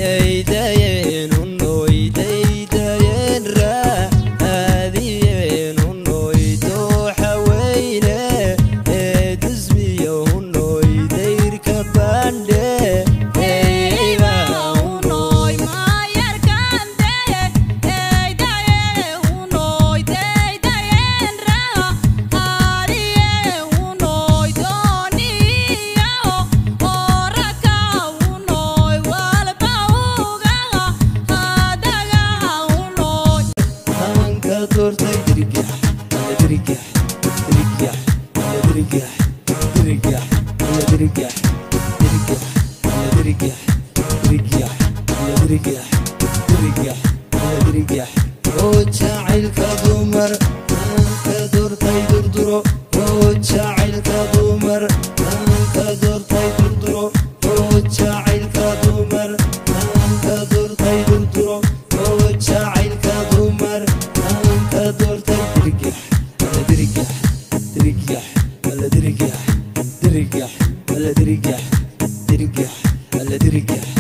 Daydayeen unoy, daydayeen raadiyeen unoy, dooxa weyne ee dusmiyo unoy, dayrka bandhe. Hanka doortay dirgax alla dirgax, dirgax alla dirgax, dirgax alla dirgax, dirgax alla dirgax, dirgax alla dirgax, dirgax alla dirgax. Oo jacaylka dumar hanka doortay durduro, oo jacaylka dumar hanka doortay durduro, oo jacaylka dumar hanka doortay durduro, oo jacaylka dumar hanka doortay dirgax alla dirgax, dirgax alla dirgax, dirgax alla dirgax, dirgax alla dirgax.